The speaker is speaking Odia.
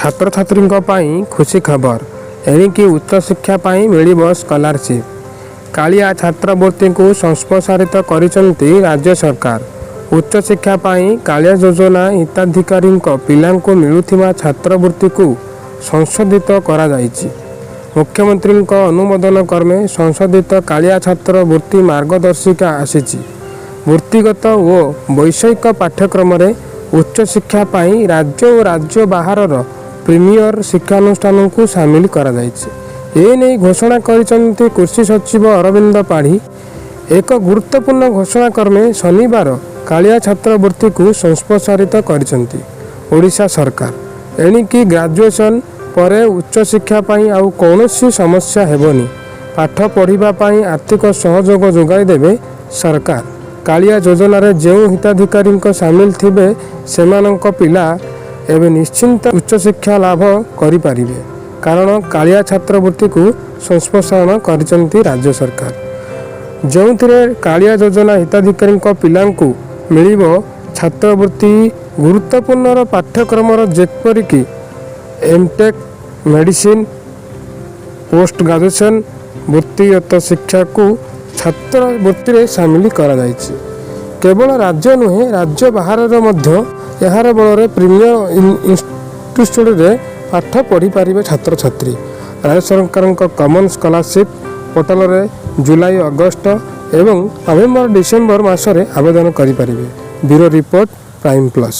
ଛାତ୍ରଛାତ୍ରୀଙ୍କ ପାଇଁ ଖୁସି ଖବର। ଏଣିକି ଉଚ୍ଚଶିକ୍ଷା ପାଇଁ ମିଳିବ ସ୍କଲାରସିପ୍। କାଳିଆ ଛାତ୍ରବୃତ୍ତିକୁ ସମ୍ପ୍ରସାରିତ କରିଛନ୍ତି ରାଜ୍ୟ ସରକାର। ଉଚ୍ଚଶିକ୍ଷା ପାଇଁ କାଳିଆ ଯୋଜନା ହିତାଧିକାରୀଙ୍କ ପିଲାଙ୍କୁ ମିଳୁଥିବା ଛାତ୍ରବୃତ୍ତିକୁ ସଂଶୋଧିତ କରାଯାଇଛି। ମୁଖ୍ୟମନ୍ତ୍ରୀଙ୍କ ଅନୁମୋଦନ କ୍ରମେ ସଂଶୋଧିତ କାଳିଆ ଛାତ୍ର ବୃତ୍ତି ମାର୍ଗଦର୍ଶିକା ଆସିଛି। ବୃତ୍ତିଗତ ଓ ବୈଷୟିକ ପାଠ୍ୟକ୍ରମରେ ଉଚ୍ଚଶିକ୍ଷା ପାଇଁ ରାଜ୍ୟ ଓ ରାଜ୍ୟ ବାହାରର ପ୍ରିମିୟର ଶିକ୍ଷାନୁଷ୍ଠାନକୁ ସାମିଲ କରାଯାଇଛି। ଏନେଇ ଘୋଷଣା କରିଛନ୍ତି କୃଷି ସଚିବ ଅରବିନ୍ଦ ପାଢ଼ୀ। ଏକ ଗୁରୁତ୍ୱପୂର୍ଣ୍ଣ ଘୋଷଣା କ୍ରମେ ଶନିବାର କାଳିଆ ଛାତ୍ରବୃତ୍ତିକୁ ସମ୍ପ୍ରସାରିତ କରିଛନ୍ତି ଓଡ଼ିଶା ସରକାର। ଏଣିକି ଗ୍ରାଜୁଏସନ୍ ପରେ ଉଚ୍ଚଶିକ୍ଷା ପାଇଁ ଆଉ କୌଣସି ସମସ୍ୟା ହେବନି। ପାଠ ପଢ଼ିବା ପାଇଁ ଆର୍ଥିକ ସହଯୋଗ ଯୋଗାଇ ଦେବେ ସରକାର। କାଳିଆ ଯୋଜନାରେ ଯେଉଁ ହିତାଧିକାରୀଙ୍କ ସାମିଲ ଥିବେ, ସେମାନଙ୍କ ପିଲା ଏବେ ନିଶ୍ଚିନ୍ତ ଉଚ୍ଚଶିକ୍ଷା ଲାଭ କରିପାରିବେ। କାରଣ କାଳିଆ ଛାତ୍ରବୃତ୍ତିକୁ ସମ୍ପ୍ରସାରଣ କରିଛନ୍ତି ରାଜ୍ୟ ସରକାର, ଯେଉଁଥିରେ କାଳିଆ ଯୋଜନା ହିତାଧିକାରୀଙ୍କ ପିଲାଙ୍କୁ ମିଳିବ ଛାତ୍ରବୃତ୍ତି। ଗୁରୁତ୍ୱପୂର୍ଣ୍ଣର ପାଠ୍ୟକ୍ରମର ଯେପରିକି ଏମ୍ଟେକ୍, ମେଡ଼ିସିନ, ପୋଷ୍ଟ ଗ୍ରାଜୁଏସନ୍ ବୃତ୍ତିଗତ ଶିକ୍ଷାକୁ ଛାତ୍ରବୃତ୍ତିରେ ସାମିଲ କରାଯାଇଛି। କେବଳ ରାଜ୍ୟ ନୁହେଁ, ରାଜ୍ୟ ବାହାରର ମଧ୍ୟ ଏହାର ବଳରେ ପ୍ରିମିୟର ଇନଷ୍ଟିଚ୍ୟୁଟ୍ରେ ପାଠ ପଢ଼ିପାରିବେ ଛାତ୍ରଛାତ୍ରୀ। ରାଜ୍ୟ ସରକାରଙ୍କ କମନ୍ ସ୍କଲାରସିପ୍ ପୋର୍ଟାଲରେ ଜୁଲାଇ, ଅଗଷ୍ଟ ଏବଂ ନଭେମ୍ବର, ଡିସେମ୍ବର ମାସରେ ଆବେଦନ କରିପାରିବେ। Bureau report, Prime plus.